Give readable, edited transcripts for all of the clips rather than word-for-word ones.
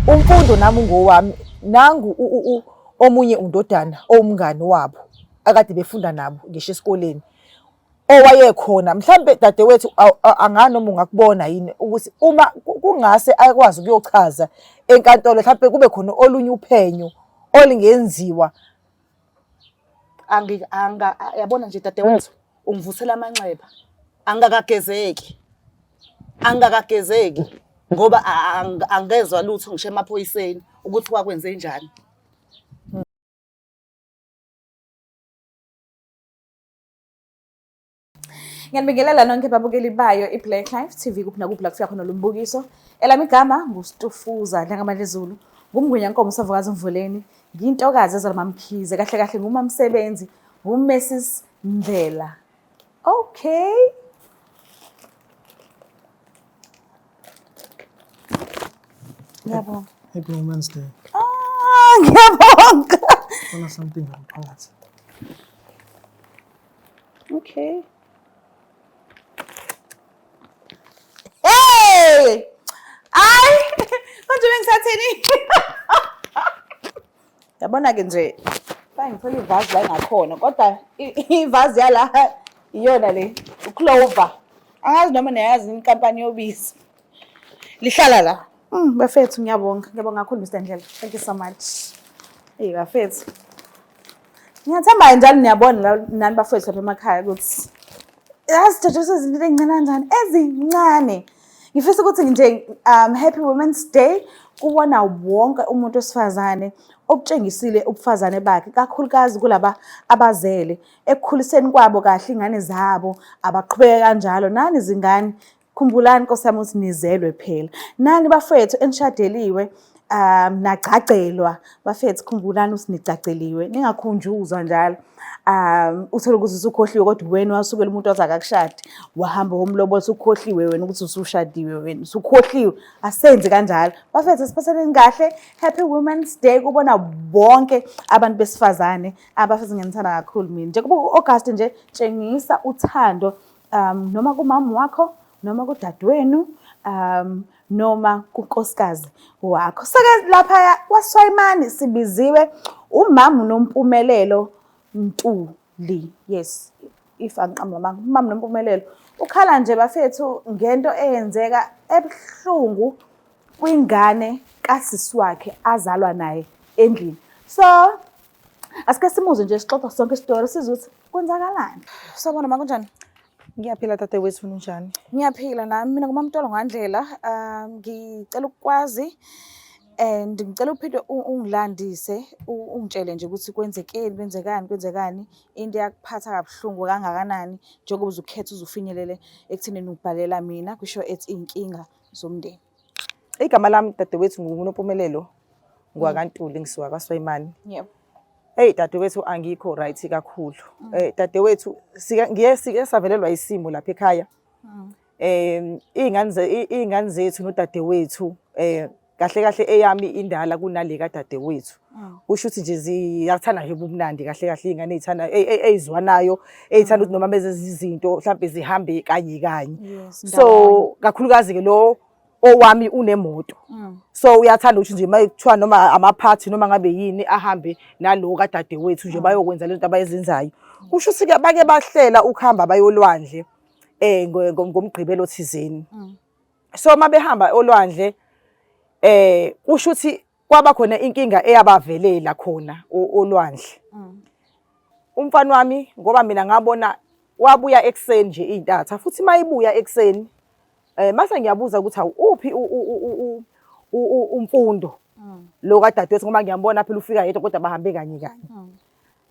Umfundo nami ngowami nangu omunye undodana owumngani wabo akade befunda nabo ngisho esikoleni owayekhona mhlambe dadewethu anganoma ungakubona yini ukuthi uma kungase akwazi ukuyochaza enkantolo mhlambe kube khona olunye uphenyo olingenziwa. Angi anga yabona nje dadewethu ungivusela amanxeba angakagezeki angakagezeki ngoba angezwa lutho ngisho emaphoyiseni ukuthi kwakwenze njani. Ngiyanibingelela nonke babukeli bayo iBlack Life TV kuphi nakuphi la kufika khona lo mbukiso. Elami igama nguStufuza Dlangamandlezulu, ngumngwenya nkomo savukazi Mvuleni, ngiyintokazi ezalwa MaMkhize, kahle kahle ngumamsebenzi, nguMrs Ndlela. Okay. Ngiyabonga. Happy Women's Day. Ah, ngiyabonga. Khona something ngaphakathi. Okay. Hey! Ay! Manje bengisathini? Yabona ke nje, bangithola ivazi la ngakhona kodwa ivazi yala iyona le, uClover. Angazi noma niyayazi inkampani yobisi. Lihlala la. Bafethu ngiyabonga. Ngiyabonga kakhulu Mr Ndlela. Thank you so much. Hey bafethu. Ngiyathemba njalo niyabona la nani bafowethu lapha emakhaya ukuthi yazi jajiswa izinto ey'ncane kanjani ezincane. Ngifisa ukuthi nje happy Women's Day kuwona wonke umuntu wesifazane obutshengisile ubufazane bakhe kakhulukazi kulaba abazele ekukhuliseni kwabo kahle iy'ngane zabo abaqhubeke kanjalo nani zingane Khumbulani Nkosi yami ukuthi nizelwe phela. Nani bafethu enishadeliwe nagcagcelwa bafethu khumbulani ukuthi nigcagceliwe ningakhunjuzwa njalo uthole ukuthi usukhohliwe kodwa wena wasukela umuntu wathi akakushadi wahamba womlobola usukhohliwe wena ukuthi usushadiwe wena usukhohliwe asenze kanjalo bafethu siphathaneni kahle happy women's day kubona bonke abantu besifazane abafethu nginithanda kakhulu mina njengoba u-August nje tshengisa uthando noma kumama wakho noma kudadewenu noma kunkosikazi wakho. Sake lapha kwaSwayimani sibiziwe umama uNompumelelo Ntuli. Yes, if angiqamba amanga, umama uNompumelelo ukhala nje bafethu ngento eyenzeka ebuhlungu kwingane kasisi wakhe azalwa naye endlini. So asike simuzwe nje sixoxa sonke isitori sizwe ukuthi kwenzakalani. Sawubona ma, kunjani? Ngiyaphila dadewethu, unjani? Ngiyaphila nami mina nguMamtolo Ngandlela. Ngicela ukukwazi and ngicela uphinde ungilandise ungitshele nje ukuthi kwenzekeni, kwenzekani, kwenzekani, into eyakuphatha kabuhlungu kangakanani njengoba uzukhetha uzufinyelele ekuthenini ubhalela mina kwisho ethi iy'nkinga zomndeni. Igama lami dadewethu nguNompumelelo ngwakaNtuli ngisuka kwaSwayimani. Yebo. Hey dadewethu angikho right kakhulu. Dadewethu sike ngiye sike savelelwa isimo lapha ekhaya. Iy'ngane zethu nodadewethu kahle kahle eyami indala kunale kadadewethu. Kusho ukuthi nje ziyathanda nje ubumnandi kahle kahle iy'ngane ey'thanda ey'zwanayo ey'thanda ukuthi noma bezenza izinto mhlampe zihambe kanye kanye. So kakhulukazi ke lo owami unemoto. So uyathanda ukuthi nje uma kuthiwa noma amaphathi noma ngabe yini ahambe nalo kadadewethu nje bayokwenza lento abayenzayo. Kusho ukuthi ke bake bahlela ukuhamba bayolwandle ngomgqibelo thizeni. So uma behamba olwandle kusho ukuthi kwaba khona inkinga eyabavelela khona olwandle. Umfana wami ngoba mina ngabona wabuya ekuseni nje intatha futhi mayibuya ekuseni mase ngiyabuza ukuthi awu uphi umfundo lo kadadewethu ngoba ngiyambona phela ufika yedwa kodwa bahambe kanye kanye.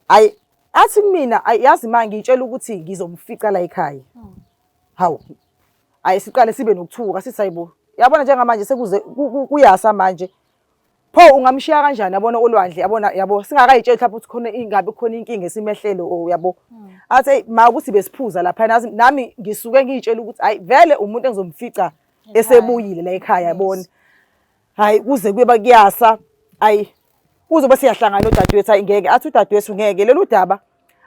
Hayi athi kumina yazi manje ngitshela ukuthi ngizomfica la ekhaya. Hawu ayi siqale sibe nokuthuka sithi hayibo yabona njengamanje sekuze kuyasa manje pho ungamshiya kanjani yabona olwandle yabona yabo singakayitsheli mhlawumbe ukuthi khona ingabe khona inkinga esimehlelo or yabo. Athi hey ma ukuthi besiphuza lapha nazi nami ngisuke ngiyitshela ukuthi hayi vele umuntu engizomfica esebuyile la ekhaya yabona. Hayi kuze kube kuyasa ayi kuzobe siyahlangana nodadewethu hayi ngeke athi udadewethu ngeke lolu daba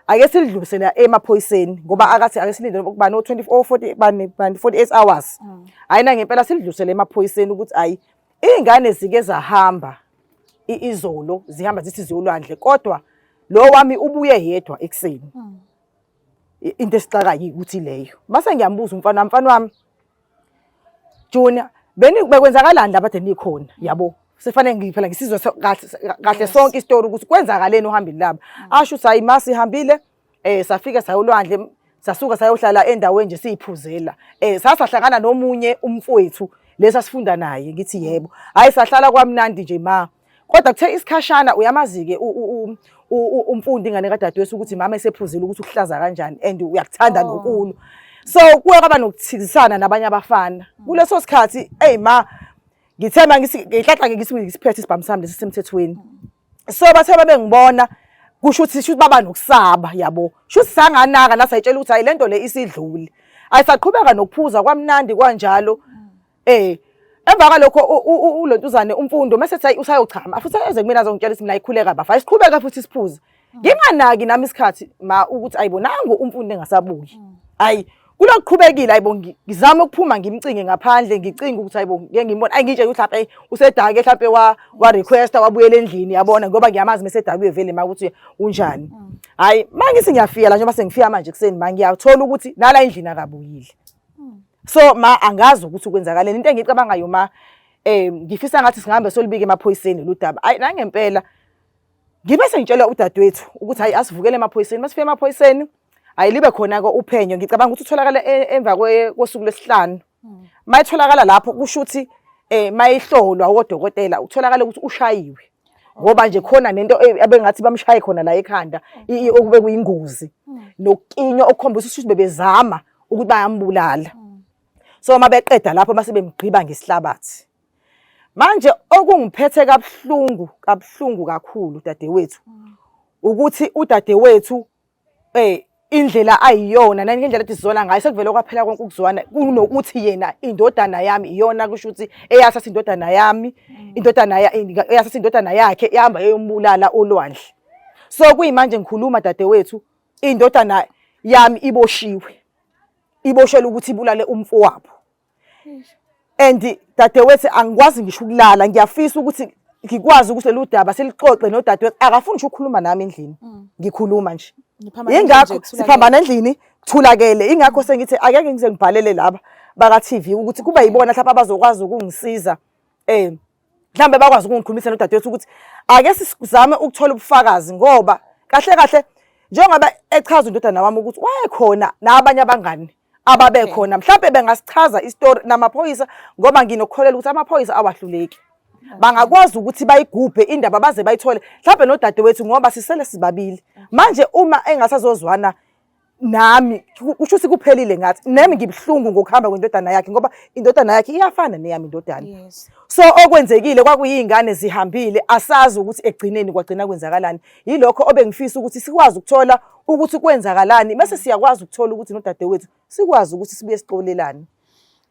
ake silidlulisele emaphoyiseni ngoba akathi ake silinde ukuba no 24 40 bani bani 48 hours. Hayi na ngempela silidlulisele emaphoyiseni ukuthi hayi Iy'ngane zike zahamba izolo zihamba zithi ziyolwandle kodwa lo wami ubuye yedwa ekuseni. Into esixakayo ukuthi leyo. Mase ngiyambuza umfana wami, mfana wami Junior beni bekwenzakalani lapha ade nikhona yabo sifanele ngiphela ngisizwe kahle kahle sonke isitori ukuthi kwenzakaleni uhambile laba asho ukuthi hayi masihambile eh safika sayolwandle sasuka sayohlala endaweni nje siyiphuzela eh sasahlangana nomunye umfowethu lesa sifunda naye ngithi yebo hayi sahlala kwamnandi nje ma kodwa kuthe isikhashana uyamazi-ke umfundi ingane kadadewethu ukuthi mama esephuzile ukuthi ukuhlaza kanjani and uyakuthanda oh. nokulwa so kuye kwaba nokuthikisana nabanye abafana kuleso sikhathi eyi ma ngithe ma ngihlahla ngithi ngisiphethe isibhamu sami lesi semthethweni so bathe babengibona kusho ukuthi shuthi baba nokusaba yabo shuthi sanganaka nasayitshela ukuthi hayi lento le isidlule ayisaqhubeka nokuphuza kwamnandi kwanjalo eh emva kwalokho ulontuzane umfundo mase ethi usayochama futhi eze kumina azongitshela ukuthi mina ayikhuleka bafa isiqhubeka futhi siphuze nginganaki nami isikhathi ma ukuthi ayibonanga umfundo engasabuyi hayi kulokuqhubekile ayibo ngizama ukuphuma ngimcinge ngaphandle ngicinge ukuthi ayibo ngeke ngimbone ayi ngitshele ukuthi mhlawumbe usedake mhlawumbe wa wa requesta wabuyela endlini yabona ngoba ngiyamazi mesedakiwe vele ma ukuthi unjani hayi mangithi ngiyafika la njengoba sengifika manje kuseni ma ngiyathola ukuthi nala endlini akabuyile so ma angazi ukuthi kwenzakaleni into engiyicabangayo ma eh ngifisa ngathi singahambe solibika emaphoyiseni lo daba ayi nangempela ngibe sengitshela udadewethu ukuthi hayi asivukele emaphoyiseni masifike emaphoyiseni hayi libe khona ke uphenyo ngicabanga ukuthi utholakala e, emva kosuku lwesihlanu hmm. mayitholakala lapho kusho ukuthi eh mayihlolwa odokotela utholakala ukuthi ushayiwe ngoba nje khona nento e, abengathi bamshaye khona la ekhanda okube kuyingozi hmm. nokukinywa okukhombisa ukuthi bebezama ukuthi bayambulala hmm. so uma beqeda lapho mase bemgqiba ngesihlabathi manje okungiphethe kabuhlungu kabuhlungu kakhulu dadewethu ukuthi udadewethu eh indlela ayiyona nangendlela ethi sizwana ngayo sekuvele kwaphela konke ukuzwana kunokuthi yena indodana yami iyona kusho ukuthi eyathatha indodana yami indodana eyathatha indodana yakhe ihamba eyombulala olwandle so kuyimanje ngikhuluma dadewethu indodana yami iboshiwe iboshelwe ukuthi ibulale umfowabo and dadewethu angikwazi ngisho ukulala ngiyafisa ukuthi ngikwazi ukuthi lolu daba silixoxe nodadewethu akafuni ngisho ukukhuluma nami endlini mm. ngikhuluma nje yingakho siphambana endlini kuthulakele ingakho mm. sengithi akeke ngize ngibhalele laba baka TV ukuthi kuba yibona mhlawumbe abazokwazi ukungisiza eh mhlawumbe bakwazi ukungikhulumisa nodadewethu ukuthi ake sizame ukuthola ubufakazi ngoba kahle kahle njengoba echaza indodana wami ukuthi wayekhona nabanye abangani ababekhona mhlawumbe bengasichaza isitori namaphoyisa ngoba nginokukholelwa ukuthi amaphoyisa awahluleki bangakwazi ukuthi bayigubhe indaba baze bayithole mhlawumbe nodadewethu ngoba sisele sibabili manje uma engasazozwana nami kusho ukuthi kuphelile ngathi nami ngibuhlungu ngokuhamba kwendodana yakhe ngoba indodana yakhe iyafana neyami indodana yes. so okwenzekile kwakuyingane zihambile asazi ukuthi egcineni kwagcina kwenzakalani yilokho obengifisa ukuthi sikwazi ukuthola ukuthi kwenzakalani bese siyakwazi ukuthola ukuthi nodadewethu sikwazi ukuthi sibuye sixolelane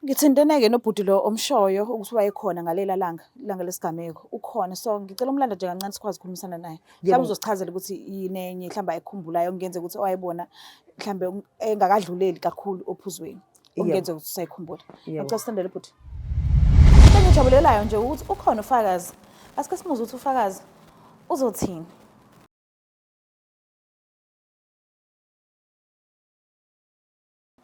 Ngithintene-ke nobhuti lo omshoyo ukuthi wayekhona ngalela langa, ilanga lesigameko. Ukhona, so ngicela umlanda nje kancane sikwazi ukukhulumisana naye. Mhlawumbe uzosichazela ukuthi yini enye mhlawumbe ayikhumbulayo okungenzeka ukuthi wayebona mhlawumbe engakadluleli kakhulu ophuzweni. Okungenzeka ukuthi usayikhumbula. Ngicela sithandele bhuti. Into engijabulelayo nje ukuthi ukhona ufakazi. Asike simuzwe ukuthi ufakazi uzothini.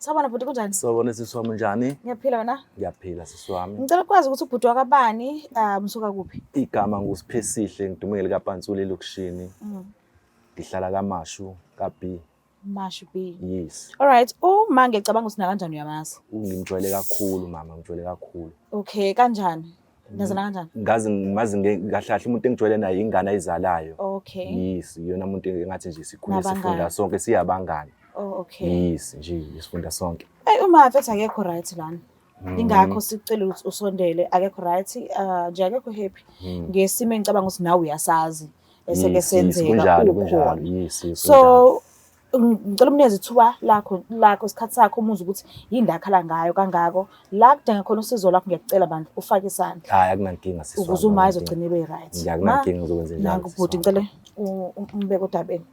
Sawubona bhuti kunjani? Sawubona sisi wami unjani? Ngiyaphila wena? Ngiyaphila sisi wami. Ngicela ukwazi ukuthi ubhuti wakabani um usuka kuphi? Igama nguSiphesihle ngidumele likaPantsula elokishini. Ngihlala kaMashu ka-B. Mashu B. Yes. All right, uma ngiyacabanga ukuthi nakanjani uyamazi. Ngimjwayele kakhulu mama, ngimjwayele kakhulu. Okay, kanjani? Nazana kanjani? Ngazi ngimazi kahle kahle umuntu engijwayele naye ingane ayizalayo. Okay. Yes, iyona umuntu engathi nje sikhule Nabangani. sifunda sonke siyabangani. Oh, okay. Yes, nje sifunda sonke. Hey, uma mfethu akekho right lana. Ingakho sicela ukuthi usondele akekho right, nje akekho happy ngesimo engicabanga ukuthi nawe uyasazi eseke Yes, yes, senzeka kunjalo, kunjalo. ukhona. Yes, kunjalo. So ngicela umnikeze ithuba lakho lakho isikhathi sakho umuzwe ukuthi yini la akhala ngayo kangako. La kudinga khona usizo lwakho ngiyakucela bandla ufake isandla Hayi akunankinga sisi ukuze wami, uma akunankinga. izogcina ibe right. Nje akunankinga ngizokwenza njalo. Nangu sisi bhuti wami. ngicela umbeke odabeni.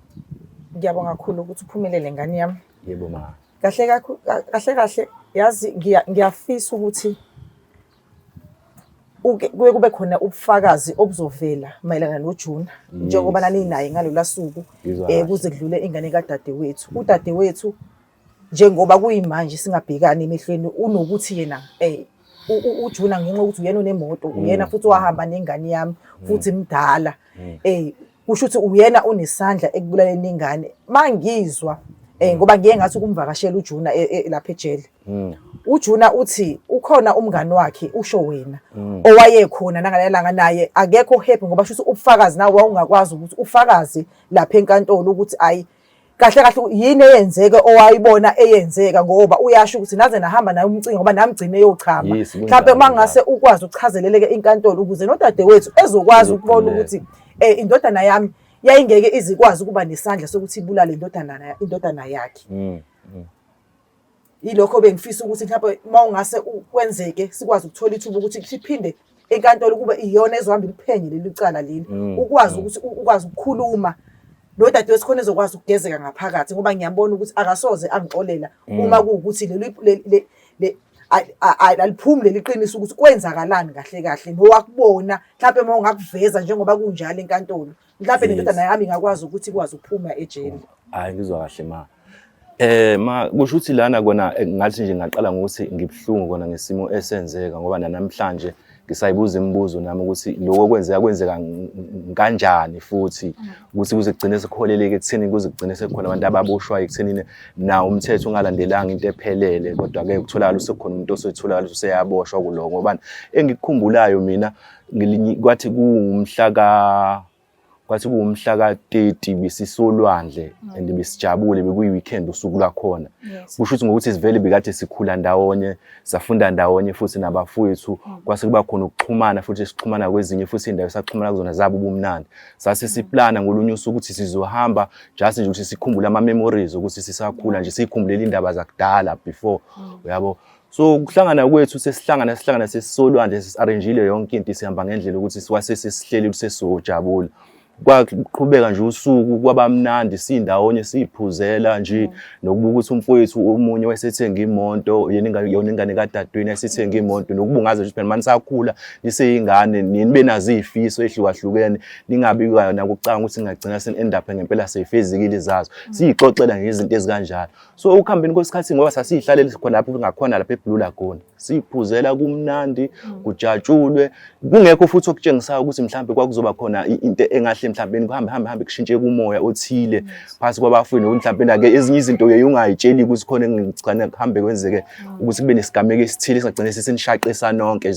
Ngiyabonga kakhulu ukuthi uphumelele ngane yami. Yebo ma. Kahle kakhulu kahle kahle yazi ngiyafisa ukuthi Kuye kube khona ubufakazi obuzovela mayelana noJuna njengoba naninaye ngalola suku Ngizwa kahle. kuze kudlule ingane kadadewethu. Udadewethu njengoba kuyimanje singabhekani emehlweni unokuthi yena uJuna ngenxa yokuthi uyena onemoto, uyena futhi wahamba nengane yami futhi mdala, kusho ukuthi uyena onesandla ekubulaleni ingane. Mangizwa ngoba ngiye ngathi ukumvakashela uJuna lapha ejele, uJuna uthi ukhona umngani wakhe, usho wena, owayekhona nangalelanga naye akekho happy ngoba shuthi ubufakazi nawe wawungakwazi ukuthi ufakaze lapha enkantolo ukuthi ayi kahle kahle yini eyenzeke owayibona eyenzeka, ngoba uyasho ukuthi naze nahamba naye umcingo ngoba namgcine eyochama. Yes, kunjalo, Mhlawumbe uma ngase ukwazi ukuchazeleleke inkantolo ukuze nodadewethu ezokwazi ukubona Ezokhululeka. ukuthi indodana yami yayingeke izikwazi ukuba nesandla sokuthi ibulale indodana yakhe. Yilokho bengifisa ukuthi mhlawumbe uma ungase kwenzeke sikwazi ukuthola ithuba ukuthi siphinde enkantolo kube iyona ezohamba iliphenye leli cala leli, ukwazi ukuthi ukwazi ukukhuluma nodadewethu khona ezokwazi ukugezeka ngaphakathi, ngoba ngiyabona ukuthi akasoze angixolela uma kuwukuthi leli le, le, aliphumi leli qiniso ukuthi kwenzakalani kahle kahle nowakubona. Mhlawumbe uma ungakuveza njengoba kunjalo enkantolo, mhlawumbe nendodana yami ingakwazi ukuthi ikwazi ukuphuma ejele. Hayi, ngizwa kahle ma. Ma kusho ukuthi lana kona ngathi nje ngaqala ngokuthi ngibuhlungu kona ngesimo esenzeka, ngoba namhlanje ngisayibuza imibuzo nami ukuthi lokho kwenzeka kwenzeka kanjani, futhi ukuthi kuze kugcine sekholeleke ekutheni kuze kugcine sekukhona abantu ababoshwayo ekuthenini nawo umthetho ungalandelanga into ephelele, kodwa ke kutholakala usekukhona umuntu osetholakala useyaboshwa kuloko. Ngoba engikukhumbulayo mina ngelinye kwathi kuwumhla ka kwathi kuwumhla ka-30 besisolwandle and besijabule, bekuyi-weekend usuku lwakhona. Kusho ukuthi ngokuthi sivele bekade sikhula ndawonye, safunda ndawonye futhi nabafowethu, kwase kuba khona ukuxhumana futhi sixhumana kwezinye futhi indawo esaxhumana kuzona zabo ubumnandi. Sase siplana ngolunye usuku ukuthi sizohamba just nje ukuthi sikhumbule ama-memories ukuthi sisakhula nje, siyikhumbulele indaba zakudala before, uyabo. So ukuhlangana kwethu sesihlangana sihlangana sesisolwandle, sesi-arrangile yonke into, sihamba ngendlela ukuthi siwase sesihleli ukuthi sesizojabula. Kwaqhubeka nje usuku kwabamnandi, sindawonye siyiphuzela nje, nokubuka ukuthi umfowethu omunye wayesethenga imoto, yena ingane, yona ingane kadadewenu yasethenga imoto, nokubungaza nje phela manisakhula niseyingane nibe nazo izifiso ezihlukahlukene, ningabi nakucanga ukuthi ningagcina seni end up ngempela seyifezekile zazo. Siyixoxela nje izinto ezikanjalo. So ukuhambeni kwesikhathi, ngoba sasiyihlalele khona lapho ngakhona lapha eBlue Lagoon, siyiphuzela kumnandi, kujatshulwe, kungekho futhi okutshengisayo ukuthi mhlambe kwakuzoba khona into engahle mhlambe kuhambe hambe hambe kushintshe kumoya othile phakathi kwabafuni, ukuthi mhlambe nake ezinye izinto uye ungayitsheli ukuthi khona engigcina kuhambe kwenzeke ukuthi kube nesigameko esithile singagcine sesinishaqisa nonke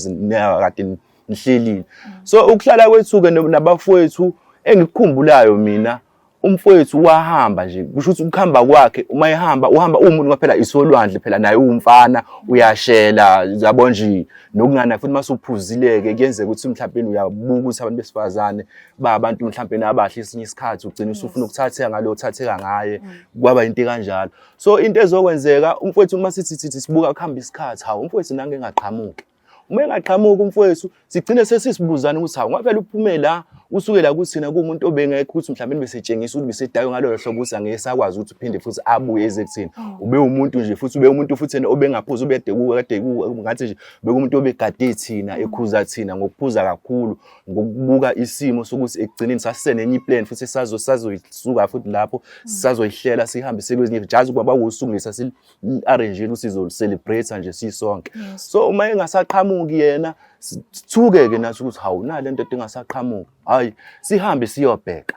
kade nihlelile. So ukuhlala kwethu-ke nabafowethu, engikukhumbulayo mina, umfowethu wahamba nje, kusho ukuthi ukuhamba kwakhe, uma ehamba uhamba uwumuntu ngoba phela isolwandle phela naye uwumfana uyashela, yabo nje, nokungana futhi mase uphuzile-ke kuyenzeka ukuthi mhlawumbe uyabuka ukuthi abantu besifazane ba abantu mhlawumbe abahle, esinye isikhathi ugcina usufuna ukuthatheka ngalo uthatheka ngaye, kwaba into kanjalo. So into ezokwenzeka umfowethu uma sithi sithi sibuka kuhamba isikhathi, hawu umfowethu nange engaqhamuki, uma engaqhamuki umfowethu sigcine sesisibuzana ukuthi hawu ngoba phela uphume la usuke la kuthina kuwumuntu obengekho ukuthi mhlawumbe besetshengisa ukuthi besedayo ngalolo hlobo ukuthi angeke sakwazi ukuthi uphinde futhi abuye eze kuthina, ube umuntu nje futhi ube umuntu futhi yena obengaphuzi, ubede kade ngathi nje bekumuntu obegade thina, ekhuza thina ngokuphuza kakhulu, ngokubuka isimo sokuthi ekugcineni sasisenenye iplan futhi sazoyisuka futhi lapho sisazoyihlela sihambe sekwezinye jazi kwaba usuku nje sasi-arrangile ukuthi sizolu-celebrate nje sisonke. So uma engasaqhamuki yena, sithuke-ke nathi ukuthi hawu nale nto engasaqhamuki, hhayi sihambe siyobheka.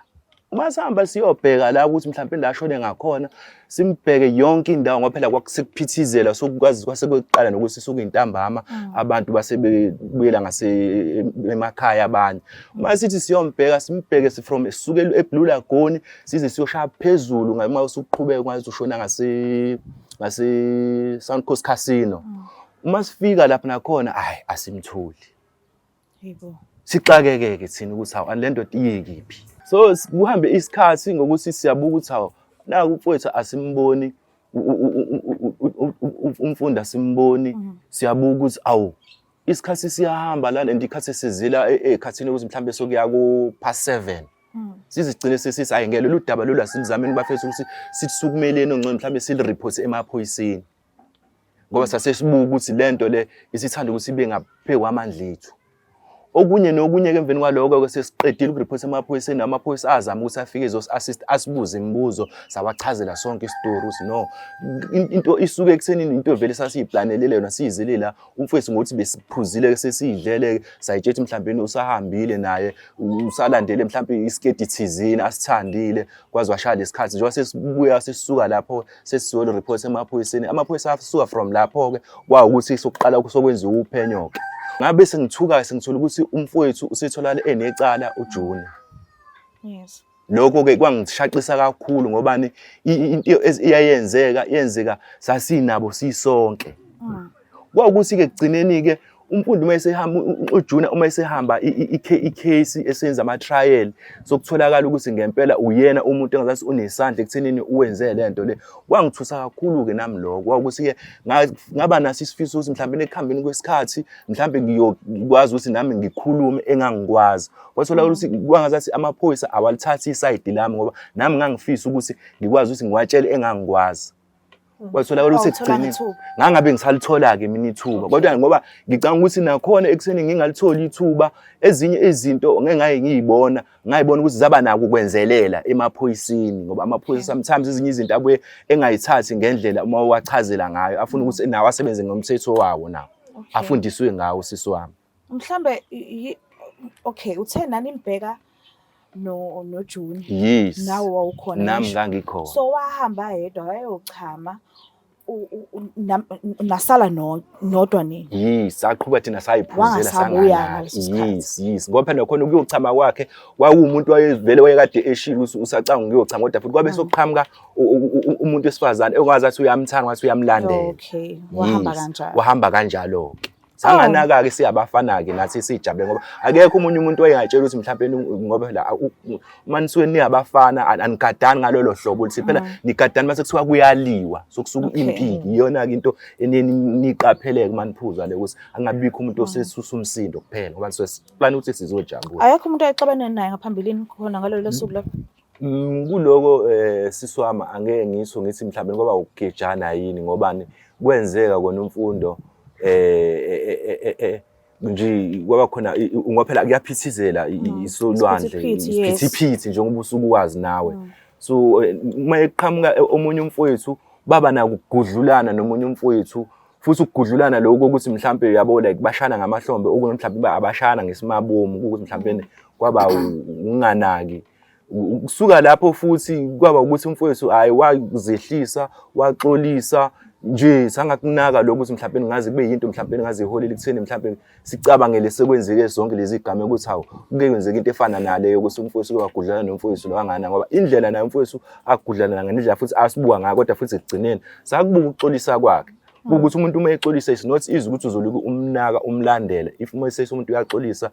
Uma sihamba siyobheka la ukuthi mhlawumbe la ashone ngakhona, simbheke yonke indawo, ngoba phela kwakusekuphithizela, sokwazi kwase kuqala nokuthi sokuyintambama, abantu base bebuyela ngase emakhaya abanye. Uma sithi siyombheka, simbheke from sisuke eBlue Lagoon size siyoshaya phezulu, uma usuqhubeka ungaze ushona ngase Sound Coast Casino. Uma sifika lapha nakhona, hayi asimtholi. Yebo. Sixakeke-ke thina ukuthi hawu le ndoda iye kephi. So kuhambe isikhathi ngokuthi siyabuka ukuthi hawu naku mfowethu asimboni, umfundi asimboni, siyabuka ukuthi awu isikhathi siyahamba lana and ikhathi sizila ey'khathini ukuthi mhlawumbe sokuya ku-past 7. Sizigcine sesithi hayi ngeke lolu daba lolu asilizameni bafethu ukuthi sisukumeleni ongcono mhlawumbe siliriphote emaphoyiseni, ngoba sasesibuka ukuthi le nto le isithanda ukuthi ibe ngaphezu kwamandla ethu. Okunye nokunye-ke emveni kwaloko-ke sesiqedile ukuripotha emaphoyiseni, amaphoyisa azama ukuthi afike ezosi-assist asibuze imibuzo, sawachazela sonke isitori ukuthi no, into isuke ekuthenini into vele sasiyiplanelele yona siyizele la. Umfowethu ngokuthi besiphuzile-ke sesiyidlele-ke, sayitshela ukuthi mhlawumbe usahambile naye, usalandele mhlawumbe isiketi thizeni asithandile, kwaze washaya lesikhathi. Njengoba sesibuya sesisuka lapho sesizolo report emaphoyiseni, amaphoyisa asuka from lapho-ke kwawukuthi sokuqala sokwenziwa uphenyo-ke. Ngabe sengithuka sengithola ukuthi umfowethu usetholakala enecala uJuni. Yes. Lokho-ke kwangishaqisa kakhulu ngobani into eyayenzeka yenzeka sasinabo sisonke. Kwawukuthi-ke ekugcineni-ke umfundi uma esehamba uJuna uma esehamba i-case esenza ama-trial sokutholakala ukuthi ngempela uyena umuntu engazathi unesandla ekuthenini uwenze le nto le. Kwangithusa kakhulu-ke nami lokho. Kwawukuthi-ke ngaba naso isifiso ukuthi mhlawumbe ekuhambeni kwesikhathi mhlawumbe ngiyokwazi ukuthi nami ngikhulume engangikwazi. Kwatholakala ukuthi kwangazathi amaphoyisa awalithathi isayidi lami ngoba nami ngangifisa ukuthi ngikwazi ukuthi ngiwatshele engangikwazi. Kwatholakala ukuthi Awutholanga ekugcineni ithuba. ngangabe ngisalithola-ke mina ithuba kodwa ngoba ngicabanga ukuthi nakhona ekuseni ngingalitholi ithuba ezinye izinto ngeke ngaye ngiyibona ngayibona ukuthi zaba nako ukwenzelela emaphoyiseni ngoba amaphoyisa sometimes ezinye izinto abuye engayithathi ngendlela uma uwachazela ngayo afuna ukuthi nawo asebenze ngomthetho wawo nawo afundiswe ngawo sisi wami. Mhlambe okay uthe nani nimbheka no noJuni. Yes. Nawe wawukhona. Nami ngangikhona. So wahamba yedwa wayochama nasala nodwa nini? Yes, saqhuba thina sayiphuzela Wangasabuya sangalala. ngaleso sikhathi. Yes, yes. Ngoba phela nakhona ukuyochama kwakhe kwakuwumuntu wayevele wayekade eshilo ukuthi usacanga ukuyochama kodwa futhi kwabe sokuqhamuka umuntu wesifazane ongazathi uyamthanda ngathi uyamlandela. Okay, wahamba Yes, kanjalo. Wahamba kanjalo-ke. Sanganaka-ke siyabafana-ke nathi sijabule ngoba akekho omunye umuntu wayengatshela ukuthi mhlawumbe ngoba la uma nisuke niyabafana anigadani ngalolo hlobo ukuthi phela nigadani mase kuthiwa kuyaliwa sokusuka impi iyona-ke into eniqapheleke uma niphuza le ukuthi angabikho umuntu osesusa umsindo kuphela ngoba nisuke siplane ukuthi sizojabula. Akekho umuntu ayexabene naye ngaphambilini khona ngalolo suku lapho. Kuloko sisi wami angeke ngisho ngithi mhlawumbe kwaba ukugejana yini ngobani kwenzeka kona uMfundo nje kwaba khona ngoba phela kuyaphithizela isolwandle Isiphithiphithi, yes. isiphithiphithi njengoba usuke wazi nawe. So uma eqhamuka omunye umfowethu baba nako ukugudlulana nomunye umfowethu futhi ukugudlulana lokho ukuthi mhlampe yabo like bashana ngamahlombe okunye mhlampe abashana ngesimabomu ukuthi mhlampe kwaba ukunganaki. Kusuka lapho futhi kwaba ukuthi umfowethu hhayi wazehlisa waxolisa nje sangakunaka lokho ukuthi mhlawumbe ngaze kube yinto mhlawumbe ngaze iholele ekutheni mhlawumbe sicabangele sekwenzeke zonke lezi gameko ukuthi hawu kuke kwenzeka into efana naleyo ukuthi umfowethu uke wagudlana nomfowethu lo wangana ngoba indlela naye umfowethu agudlana ngendlela futhi asibuka ngayo kodwa futhi ekugcineni sakubuka ukuxolisa kwakhe. Ukuthi umuntu uma exolisa is not easy ukuthi uzoloku umnaka umlandela if uma esethi umuntu uyaxolisa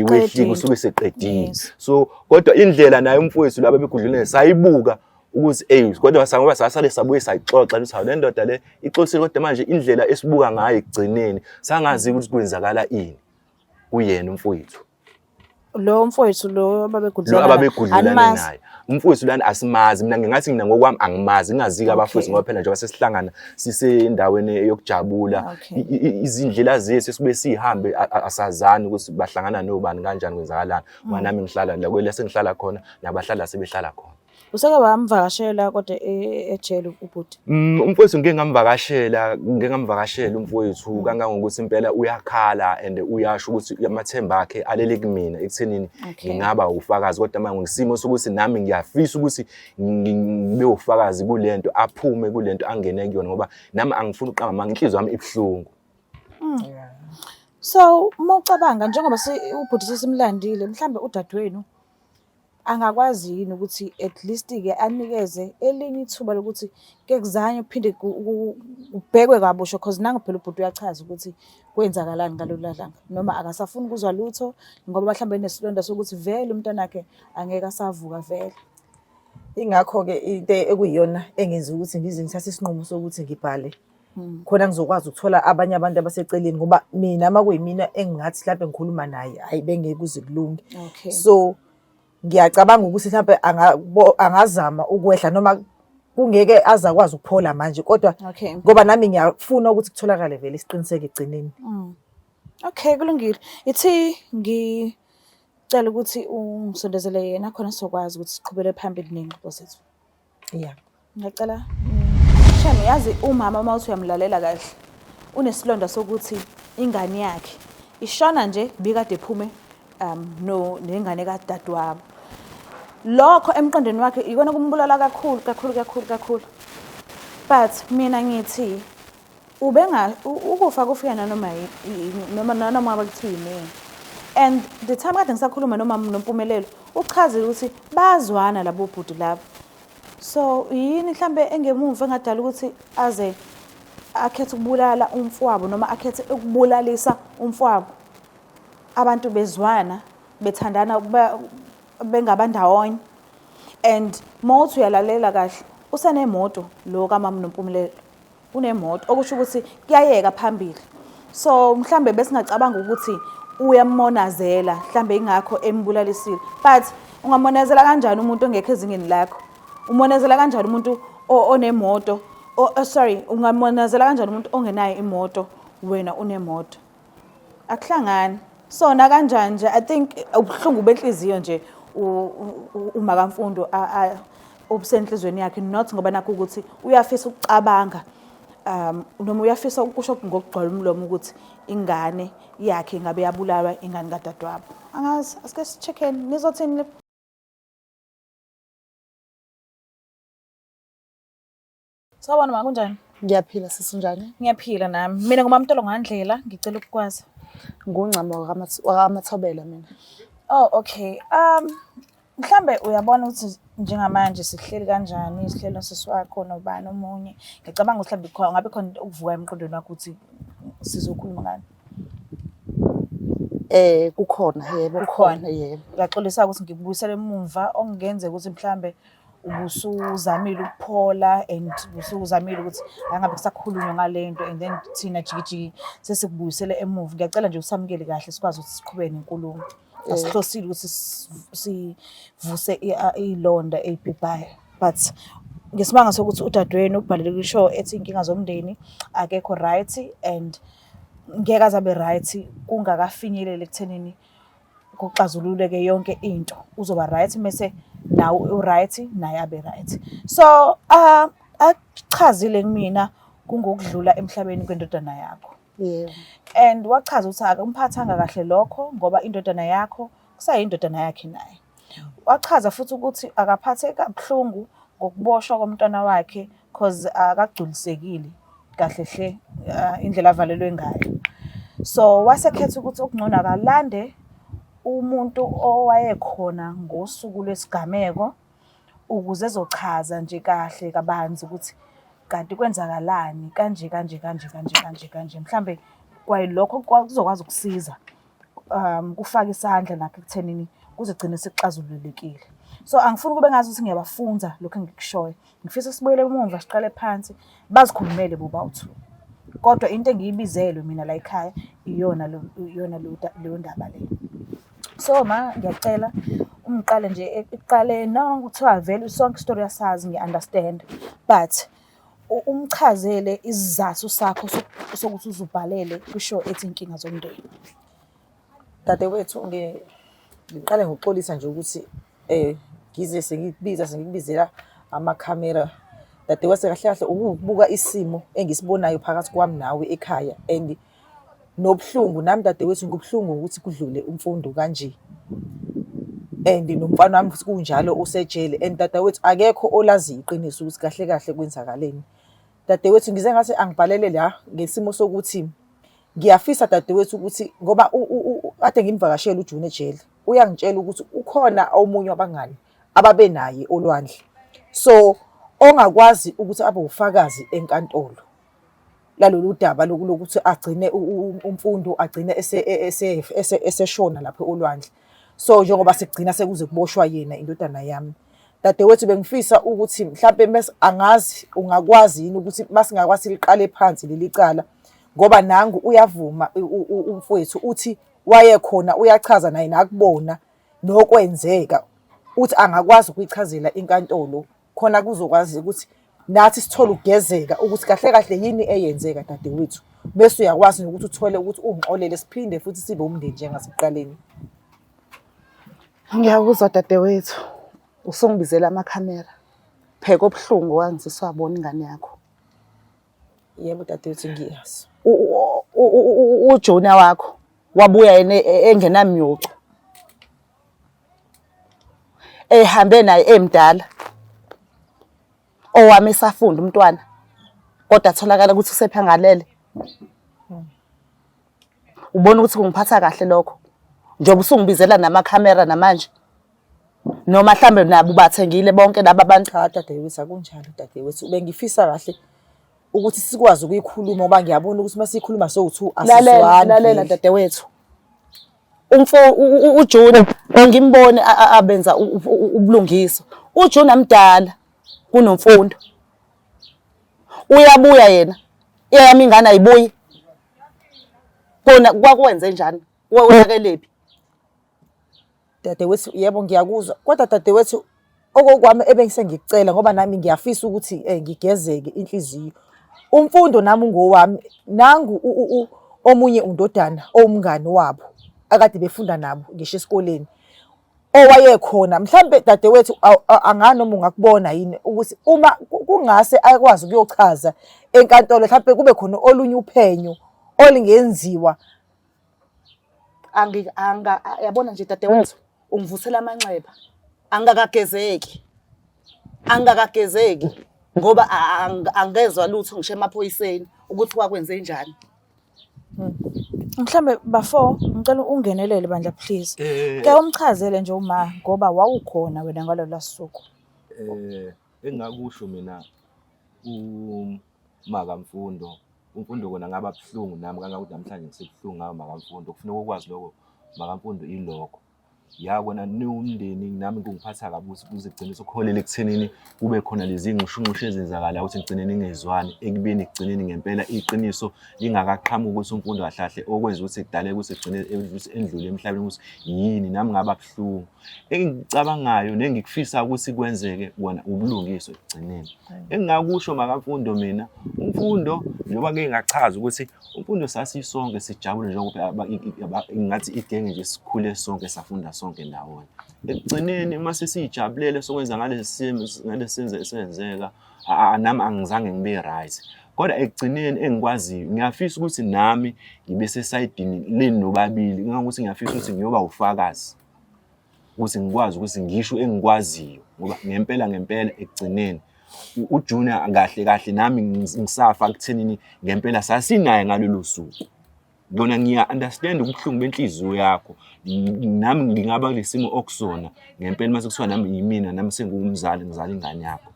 wehlika usuke eseqedile. So kodwa indlela naye umfowethu laba begudlulene sayibuka ukuthi ey kodwa ngoba sasale sabuye sayixoxa ukuthi hawu le ndoda le ixolisile kodwa manje indlela esibuka ngayo ekugcineni sangazi ukuthi kwenzakala ini kuyena umfowethu. Lo mfowethu lo ababegudlulana lo ababegudlulana naye umfowethu lana asimazi mina ngingathi mina ngokwami angimazi ngingaziki abafowethu ngoba phela njengoba sesihlangana sisendaweni yokujabula izindlela zethu esibe sihambe asazani ukuthi bahlangana nobani kanjani kwenzakalani ngoba nami ngihlala la kwele sengihlala khona nabahlala sebehlala khona. Useke wamvakashela kodwa ejele ubhuti? Umfowethu ngike ngamvakashela, ngike ngamvakashela umfowethu kangangokuthi impela uyakhala and uyasho ukuthi amathemba akhe alele kumina ekuthenini ngingaba ufakazi kodwa manje ngisimo sokuthi nami ngiyafisa ukuthi ngibe ufakazi kulento aphume kulento angene kuyona ngoba nami angifuni ukuqamba amanga inhliziyo yami ibuhlungu. So uma ucabanga njengoba ubhuti sesimlandile mhlambe udadewenu angakwazi yini ukuthi at least-ke anikeze elinye ithuba lokuthi ke kuzanywe kuphinde kubhekwe kabusha cause nangu phela ubhuti uyachaza ukuthi kwenzakalani ngalolu langa noma akasafuni ukuzwa lutho ngoba mhlawumbe enesilonda sokuthi vele umntanakhe angeke asavuka vele. Ingakho-ke into ekuyiyona engenza ukuthi ngize ngithathe isinqumo sokuthi ngibhale khona ngizokwazi ukuthola abanye abantu abaseceleni ngoba mina uma kuyimina engingathi mhlampe ngikhuluma naye hhayi bengeke kuze kulunge. Okay. So ngiyacabanga ukuthi mhlampe angazama ukwehla noma kungeke aze akwazi ukuphola manje kodwa Okay. ngoba nami ngiyafuna ukuthi kutholakale vele isiqiniseko ekugcineni. Okay, kulungile. Ithi ngicela ukuthi ungisondezele yena khona sizokwazi ukuthi siqhubele phambili ney'ngxoxo zethu. Yeah. Ngiyacela. Shame yazi umama uma uthi uyamlalela kahle unesilonda sokuthi ingane yakhe ishona nje bikade ephume um no nengane kadadewabo. Lokho emqondweni wakhe ikona kumbulala kakhulu kakhulu kakhulu kakhulu. But mina ngithi ubenga ukufa kufika nanoma noma nanoma ngabe kuthiwa yinini. And the time kade ngisakhuluma nomama noMpumelelo uchazile ukuthi bayazwana labo bhuti laba. So yini mhlambe engemumva engadala ukuthi aze akhethe ukubulala umfowabo noma akhethe ukubulalisa umfowabo. Abantu bezwana bethandana bengabandawonye and mawuthi uyalalela kahle usenemoto lo kamama noMpumelelo. Unemoto okusho ukuthi kuyayeka phambili. So mhlambe besingacabanga ukuthi uyamonazela mhlambe ingakho embulalisile. But ungamonazela kanjani umuntu ongekho ezingeni lakho? Umonazela kanjani umuntu onemoto? Oh, sorry, ungamonazela kanjani umuntu ongenayo imoto wena unemoto? Akuhlangani. So nakanjani nje I think ubuhlungu benhliziyo nje uma kaMfundo obusenhlizweni yakhe not ngoba nakho ukuthi uyafisa ukucabanga um noma uyafisa ukusho ngokugcwala umlomo ukuthi ingane yakhe ngabe yabulawa ingane kadadewabo. Angazi, asike si-check-eni nizothini? Sawubona ma, kunjani? Ngiyaphila sisi, unjani? Ngiyaphila nami. Mina nguMamtolo Ngandlela, ngicela ukukwazi. Ngungcamo wakaMathobela mina. Oh, okay. Mhlambe uyabona ukuthi njengamanje sihleli kanjani, sihleli nosisi wakho nobani omunye. Ngicabanga ukuthi mhlambe khona ngabe khona okuvuka emqondweni wakho ukuthi sizokhuluma ngani. Kukhona yebo, Kukhona. kukhona yebo. Ngiyaxolisa ukuthi ngikubuyisele emumva okungenzeka ukuthi mhlambe ubusuzamile ukuphola and ubusuzamile ukuthi angabe kusakhulunywa ngale nto and then thina jikijiki sesikubuyisele emuva. Ngiyacela nje usamukele kahle sikwazi ukuthi siqhubeke nenkulumo. Asihlosile ukuthi sivuse iy'londa ey'bhibhayo but ngesimanga sokuthi udadewenu ubhalele kwi-show ethi iy'nkinga zomndeni akekho right and ngeke aze abe right kungakafinyeleli ekuthenini kuxazululeke yonke into. Uzoba right mese nawe u-right naye abe right. So akuchazile kumina kungokudlula emhlabeni kwendodana yakho. Yebo. And wachaza ukuthi akumphathanga kahle lokho ngoba indodana yakho kusayindodana yakhe naye. Wachaza futhi ukuthi akaphatheki kabuhlungu ngokuboshwa komntwana wakhe cause akagculisekile kahle hle indlela avalelwe ngayo. So wasekhetha ukuthi okungcono akalande umuntu owayekhona ngosuku lwesigameko ukuze ezochaza nje kahle kabanzi ukuthi kanti kwenzakalani kanje kanje kanje kanje kanje kanje. Mhlambe kwayilokho kuzokwazi ukusiza kufake isandla nakho ekuthenini kuzogcina sekuxazululekile. So angifuni kube ngazi ukuthi ngiyabafunza lokhu engikushoyo. Ngifisa sibuyele emuva siqale phansi bazikhulumele bobawu-two. Kodwa into engiyibizelwe mina la ekhaya iyona iyona leyo ndaba leyo. So ma ngiyacela ungiqale nje ekuqaleni noma kuthiwa vele sonke isitori uyasazi ngiya-understand but umchazele isizathu sakho sokuthi uzubhalele kwi-show ethi Inkinga Zomndeni. Dadewethu ngiqale ngokuxolisa nje ukuthi ngize sengikubiza sengikubizela amakhamera. Dadewethu kahle kahle ukubuka isimo engisibonayo phakathi kwami nawe ekhaya and nobuhlungu nami dadewethu ngibuhlungu ukuthi kudlule uMfundo kanje. And nomfana wami futhi kunjalo usejele and dadewethu akekho olaziyo iqiniso ukuthi kahle kahle kwenzakaleni. Dadewethu ngize ngathi angibhalele la ngesimo sokuthi ngiyafisa dadewethu ukuthi ngoba kade ngimvakashela uJune ejele, uyangitshela ukuthi ukhona omunye wabangani ababenaye olwandle, so ongakwazi ukuthi abe ufakazi enkantolo lalolu daba lokuthi agcine uMfundo agcine eseshona lapho olwandle. So njengoba sekugcina sekuze kuboshwa yena indodana yami. Dadewethu bengifisa ukuthi mhlampe angazi ungakwazi yini ukuthi masingakwazi liqale phansi leli cala ngoba nangu uyavuma umfowethu uthi wayekhona uyachaza naye nakubona nokwenzeka uthi angakwazi ukuyichazela inkantolo khona kuzokwazi ukuthi nathi sithole ukugezeka ukuthi kahle kahle yini eyenzeka dadewethu. Bese uyakwazi nokuthi uthole ukuthi ungixolele siphinde futhi sibe umndeni njengasekuqaleni. Ngiyakuzwa dadewethu. Usungibizela amakhamera. Pheka obuhlungu wangiziswa wabona ingane yakho. Yebo dadewethu ngiyazi. UJona wakho wabuya yena engenamyocu. Ehambe naye emdala. Owami esafunda umntwana. Kodwa atholakala ukuthi usephangalele. Ubona ukuthi kungiphatha kahle lokho. Njengoba usungibizela namakhamera namanje. Noma mhlambe nabo ubathengile bonke laba bantu. Cha dadewethu akunjalo dadewethu. Bengifisa kahle ukuthi sikwazi ukuyikhuluma ngoba ngiyabona ukuthi uma siyikhuluma sowu-two Lalela, asizwani lalela vele. dadewethu. Umfo uJune angimboni abenza ubulungiswa. UJune amdala kunomfundo. Uyabuya yena. Eyami ingane ayibuyi. Kona kwakwenze njani? Wonakelephi? Dadewethu yebo ngiyakuzwa kodwa dadewethu okokwami ebengise ngikucela ngoba nami ngiyafisa ukuthi ngigezeke inhliziyo. Umfundo nami ungowami nangu omunye undodana owumngani wabo akade befunda nabo ngisho esikoleni owayekhona mhlambe dadewethu anganoma ungakubona yini ukuthi uma kungase akwazi ukuyochaza enkantolo mhlambe kube khona olunye uphenyo olingenziwa. Angi anga yabona nje dadewethu ungivusela amanxeba. Angikakagezeki. Angikakagezeki ngoba angezwa lutho ngisho emaphoyiseni ukuthi kwakwenze njani. Mhlambe bafo ngicela ungenelele bandla please. Ke umchazele nje uma ngoba wawukhona wena ngalolu suku. Engingakusho mina uMakamfundo, uMfundo kona ngaba buhlungu nami kangangokuthi namhlanje ngisebuhlungu ngayo Makamfundo. Kufuneka ukwazi lokho Makamfundo ilokho. Ya kona niwumndeni nami kungiphatha kabi ukuthi kuze kugcine sekuholela ekuthenini kube khona lezi nxushunxushu ezenzakalayo ukuthi ngigcine ningezwani ekubeni ekugcineni ngempela iqiniso lingakaqhamuki ukuthi uMfundo kahle kahle okwenza ukuthi kudaleke ukuthi egcine endlule emhlabeni ukuthi yini nami ngaba buhlungu. Engikucabangayo nengikufisa ukuthi kwenzeke kona ubulungiswa ekugcineni. Engingakusho makaMfundo mina, uMfundo njengoba ngike ngachaza ukuthi uMfundo sasisonke sijabule njengoba ngathi igenge nje sikhule sonke safunda sonke ndawonye. Ekugcineni uma sesijabulele sokwenza ngalesi simo ngalesi senzo esenzeka nami angizange ngibe right. Kodwa ekugcineni engikwaziyo ngiyafisa ukuthi nami ngibe sesayidini lenu nobabili, ngangokuthi ngiyafisa ukuthi ngiyoba ufakazi. Ukuthi ngikwazi ukuthi ngisho engikwaziyo ngoba ngempela ngempela ekugcineni uJunior kahle kahle nami ngisafa kuthenini ngempela sasinaye ngalolu suku. Kona ngiya understand ubuhlungu benhliziyo yakho nami ngingaba kulesimo okusona ngempela mase kuthiwa nami yimina nami sengiwumzali ngizala ingane yakho.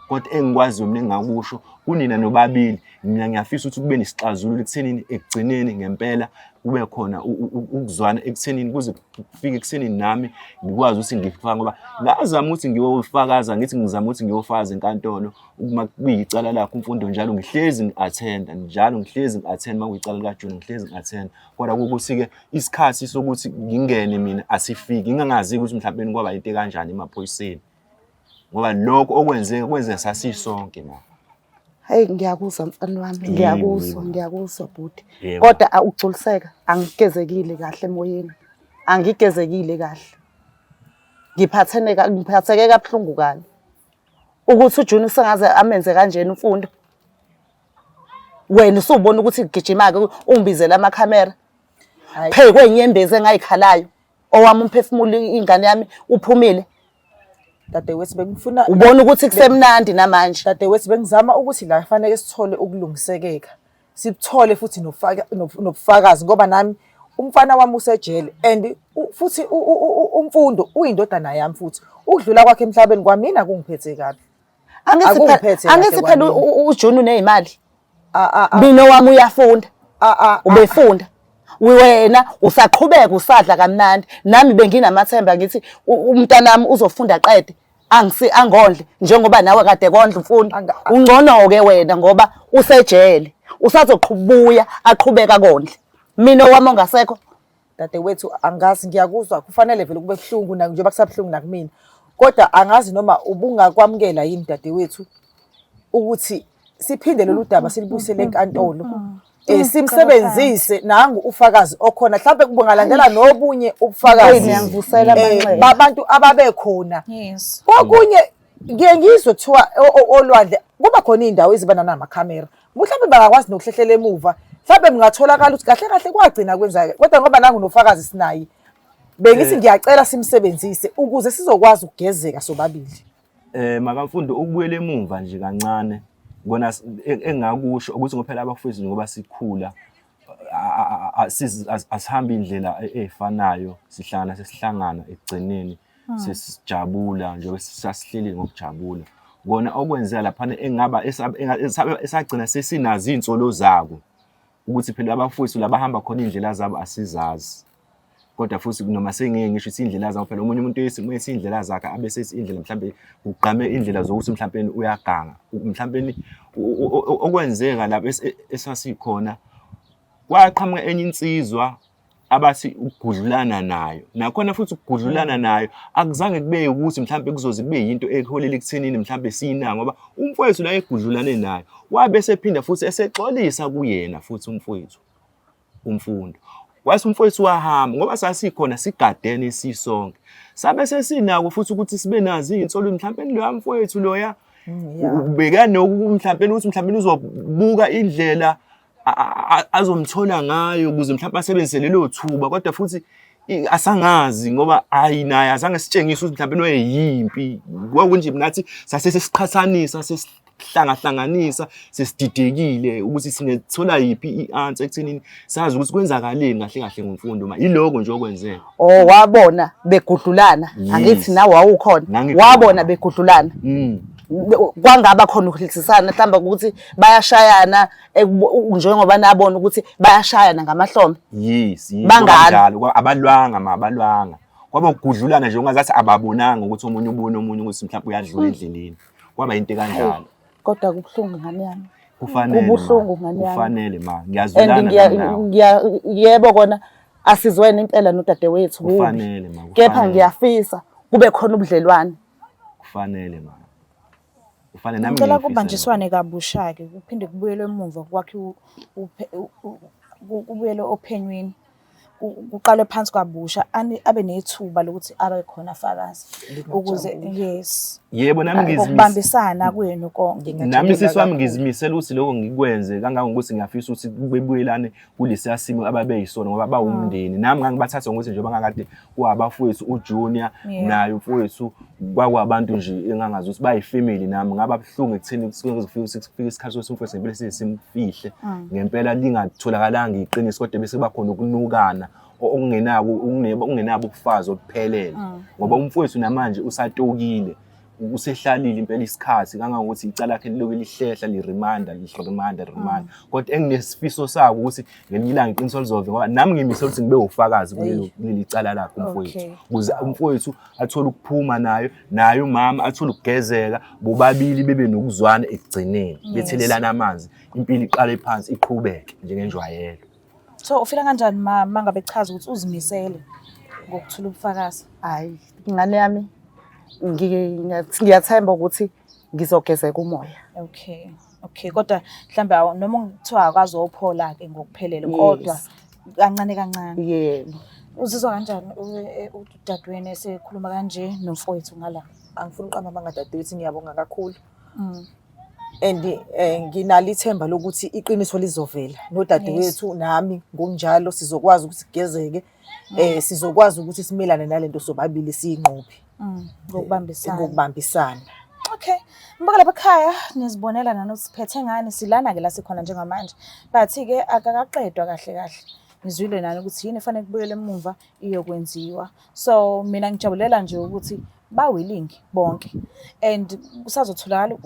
Kodwa engikwaziyo mina engingakusho kunina nobabili mina ngiyafisa ukuthi kube nesixazululo ekuthenini ekugcineni ngempela kube khona ukuzwana ekuthenini kuze kufike ekuthenini nami ngikwazi ukuthi ngifake ngoba ngazama ukuthi ngiyofakaza ngithi ngizama ukuthi ngiyofakaza enkantolo uma kuyicala lakho uMfundo njalo ngihlezi ngi-attenda njalo ngihlezi ngi-attenda uma kuyicala likaJuni ngihlezi ngi-attenda kodwa kuwukuthi-ke isikhathi sokuthi ngingene mina asifiki ngingangazi ukuthi mhlawumbe kwaba into ekanjani emaphoyiseni ngoba lokho okwenzeka kwenzeka sasisonke ma. Hayi ngiyakuzwa mfana wami, Yebo, ngiyakuzwa, yebo. ngiyakuzwa bhuti. Yebo. Kodwa ukugculiseka angigezekile kahle emoyeni. Angigezekile kahle. Ngiphathene ngiphatheke kabuhlungu kabi. Ukuthi uJuni usengaze amenze kanjena uMfundo. Wena usubona ukuthi gijima-ke ungibizele amakhamera. Hhayi. Phezu kwey'nyembezi engayikhalayo. Owami umphefumulo ingane yami uphumile. Dadewethu bengifuna Ubona ukuthi kusemnandi namanje. Dadewethu bengizama ukuthi la kufanele sithole ukulungisekeka. Sikuthole futhi nobufakazi ngoba nami umfana wami usejele and futhi uMfundo uyindodana yami futhi. Ukudlula kwakhe emhlabeni kwamina kungiphethe kabi. Angithi phela Akungiphethe kahle angithi phela kwamina. uJuni uneyimali. A a Mina owami uyafunda. a a Ubefunda. Wena usaqhubeka usadla kamnandi. Nami benginamathemba ngithi umntanami uzofunda aqede. Angisi angondle njengoba nawe kade kondla uMfundo. Ungcono ke wena ngoba usejele. Usazoqhubuya aqhubeka kondle. Mina owami ongasekho. Dadewethu angazi ngiyakuzwa kufanele vele kube buhlungu na njengoba kusabuhlungu nakumina. Kodwa angazi noma ubungakwamukela yini dadewethu ukuthi siphinde lolu daba silibuyisele enkantolo. Simsebenzise nangu ufakazi okhona, mhlawumbe kungalandela nobunye ubufakazi. Eyi, niyangivusela amanxeba. Babantu ababekhona. Yes. Kokunye ngiye ngizwe kuthiwa olwandle kuba khona iy'ndawo eziba nanamakhamera, mhlawumbe bangakwazi nokuhlehlela emuva, mhlawumbe kungatholakala ukuthi kahle kahle kwagcina kwenzeka, kodwa ngoba nangu nofakazi sinaye, bengithi ngiyacela simsebenzise ukuze sizokwazi ukugezeka sobabili. Makamfundo, ukubuyela emumva nje kancane kona engakusho ukuthi ngoba phela abafowethu njengoba sikhula asihambi indlela ey'fanayo, sihlangana sesihlangana ekugcineni sesijabula njengoba sasihleli ngokujabula. Kona okwenzeka laphana engaba esagcina sesinazo iy'nsolo zako ukuthi phela abafowethu la bahamba khona iy'ndlela zabo asizazi. Kodwa futhi noma sengeke ngisho ukuthi iy'ndlela zabo phela omunye umuntu uma ethi iy'ndlela zakhe abe sethi iy'ndlela mhlampe kugqame iy'ndlela zokuthi mhlampeni uyaganga. Mhlampeni okwenzeka lapho esasikhona kwaqhamuka enye insizwa abathi ukugudlulana nayo. Nakhona futhi ukugudlulana nayo akuzange kube ukuthi mhlampe kuzoze kube yinto eholela ekuthenini mhlampe siyinaka ngoba umfowethu la egudlulane nayo wabe esephinda futhi esexolisa kuyena futhi umfowethu uMfundo. Wathi umfowethu wahamba ngoba sasikhona sigadene sisonke. Sabe sesinako futhi ukuthi sibe nazo iy'nsolo mhlampe loya mfowethu loya ubeka noku mhlampe ukuthi mhlampe uzobuka indlela azomthola ngayo ukuze mhlawumbe asebenzise lelo thuba, kodwa futhi asangazi ngoba ayi naye azange sitshengise ukuthi mhlawumbe wayeyimpi. Kwakunje nathi sase sesiqhathanisa sesihlangahlanganisa sesididekile ukuthi singethola yiphi i-answer ekuthenini sazi ukuthi kwenzakaleni kahle kahle ngoMfundo ma yiloko nje okwenzeka. Oh, wabona begudlulana. Yes. Angithi nawe wawukhona. Ngangikhona. Wabona begudlulana. Kwangaba khona ukuhlisisana mhlawumbe ukuthi bayashayana njengoba nabona ukuthi bayashayana ngamahlombe. Yes, yes. Bangani. Kanjalo, abalwanga ma abalwanga. Kwaba ukugudlulana nje ungazathi ababonanga ukuthi omunye ubona omunye ukuthi mhlawumbe uyadlula endleleni. Kwaba into kanjalo. Kodwa kubuhlungu ngane yami. Kufanele. ma. Kubuhlungu ngane yami. Kufanele ma. And Ngiyazwelana nawe. yebo kona asizwene impela nodadewethu kubi. Kufanele ma. Kepha kufanele. ngiyafisa kube khona ubudlelwane. Kufanele ma. Kufanele nami Ngicela ngiyafisa kubanjiswane kabusha-ke kuphinde kubuyelwe emuva kwakhiwe kubuyelwe ophenyweni, kuqalwe phansi kabusha, abe nethuba lokuthi abe khona afakaze ukuze yes. Yebo nami ngizimisele. Ngokubambisana kwenu konke. Nami sisi wami ngizimisele ukuthi lokho ngikwenze kangangokuthi ngiyafisa ukuthi bebuyelane kulesiya simo ababeyisona ngoba bawumndeni. Nami ngangibathatha ngokuthi njengoba ngangikade kuwabafowethu uJunior naye umfowethu kwakwabantu nje engangazi ukuthi bayifamily, nami ngaba buhlungu ekutheni kufike isikhathi sokuthi umfowethu ngempela sisimfihle ngempela lingatholakalanga iqiniso, kodwa bese kuba khona ukunukana okungenabo okungenabo ubufazi obuphelele ngoba umfowethu namanje usatokile, usehlalile impela isikhathi kangangokuthi icala lakhe liloku lihlehla lirimanda lirimanda rimanda, kodwa enginesifiso sako ukuthi ngelinye ilanga iqiniso lizovela ngoba nami ngimisele ukuthi ngibe ufakazi kuleli cala lakhe umfowethu, ukuze umfowethu athole ukuphuma nayo naye umama athole ukugezeka, bobabili bebe nokuzwana ekugcineni, bethelelana amanzi, impilo iqale phansi iqhubeke njengenjwayelo. So ufila kanjani ma mangabe chaza ukuthi uzimisele ngokuthula ubufakazi? Hayi ngane yami, ngiyathemba ukuthi ngizogezeka umoya. Okay. Okay, kodwa mhlambe noma kuthiwa akwazi ophola ke ngokuphelele kodwa kancane kancane. Yebo. Uzizwa kanjani udadewenu esekhuluma kanje nomfowethu ngala? Angifuni uqamba amanga dadewethu, ngiyabonga kakhulu. And nginalo ithemba lokuthi iqiniso lizovela nodadewethu nami ngokunjalo sizokwazi ukuthi sigezeke, sizokwazi ukuthi simelane nalento sobabili siyinqobe. Ngokubambisana. Ngokubambisana. Okay. Mbuka lapha ekhaya nizibonela nani siphethe ngani, silana ke la sikhona njengamanje. But ke akakaqedwa kahle kahle. Ngizwile nani ukuthi yini efanele kubuyele emuva iyokwenziwa. So mina ngijabulela nje ukuthi ba willing bonke and kusazotholakala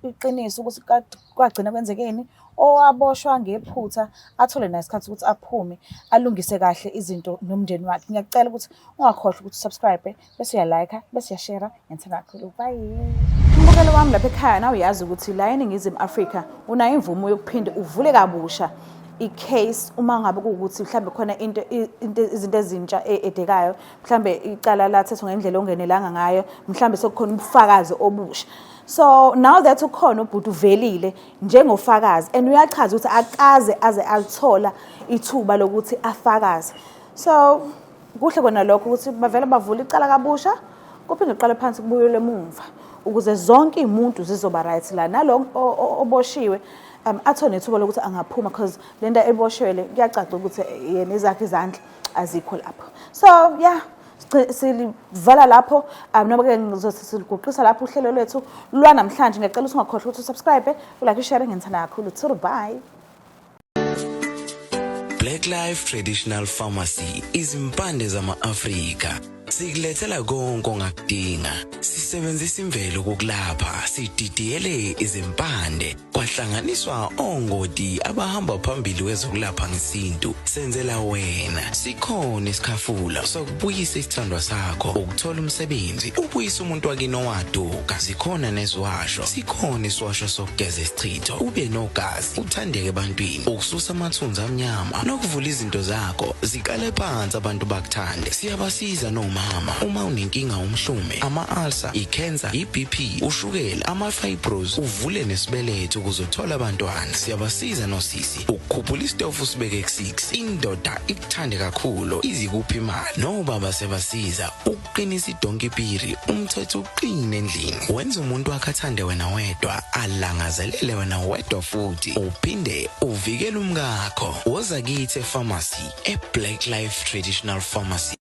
iqiniso ukuthi kwagcina kwenzekeni, owaboshwa ngephutha athole naye isikhathi ukuthi aphume alungise kahle izinto nomndeni wakhe. Ngiyacela ukuthi ungakhohlwa ukuthi usubscribe bese uyalike bese uyashare. Ngiyithanda kakhulu, bye. Mbukelo wami lapha ekhaya, nawe uyazi ukuthi la eNingizimu Afrika unayo imvumo yokuphinde uvule kabusha i-case uma ngabe kuwukuthi mhlambe khona into into izinto ezintsha e-edekayo, mhlambe icala lathethwa ngendlela ongenelanga ngayo, mhlambe sekukhona ubufakazi obusha. So now that ukhona ubhuti uvelile njengofakazi and uyachaza ukuthi akaze aze alithola ithuba lokuthi afakaze. So kuhle kona lokho ukuthi bavele bavule icala kabusha, kuphinde kuqale phansi kubuyelwe emumva ukuze zonke iy'muntu zizoba right la, nalo oboshiwe athole nethuba lokuthi angaphuma, because le nto eboshiwe le kuyacaca ukuthi yena ezakhe izandla azikho lapho. So yeah, silivala lapho, noma ke ngizothi siliguqisa lapho uhlelo lwethu lwanamhlanje. Ngiyacela ukuthi ungakhohlwa ukuthi usubscribe, ulike, ushare. Ngithanda kakhulu. Bye. Black Life Traditional Pharmacy, izimpande zama-Afrika. Sikulethela konke ongakudinga. Sisebenzisa imvelo ukukulapha, sididiyele izimpande, kwahlanganiswa ongoti abahamba phambili kwezokulapha ngesintu. Senzela wena. Sikhona isikhafula sokubuyisa isithandwa sakho, ukuthola umsebenzi, ubuyisa umuntu wakini owaduka. Zikhona neziwasho, sikhona isiwasho sokugeza isichitho, ube nogazi, uthandeke ebantwini, ukususa amathunzi amnyama nokuvula izinto zakho ziqale phansi abantu bakuthande. Siyabasiza nomama uma unenkinga, umhlume, ama-ulcer, i-cancer, i-BP, ushukela, ama-fibros, uvule nesibeletho ukuze uthole abantwana. Siyabasiza nosisi ukukhuphula isitofu usibeke ku-6, indoda ikuthande kakhulu, izikuphi imali. Nobaba siyabasiza ukuqinisa idonkipiri, umthetho uqine endlini, wenza umuntu wakhe athande wena wedwa, alangazelele wena wedwa, futhi uphinde uvikele umkakho. Woza kithi epharmacy, e-Black Life Traditional Pharmacy.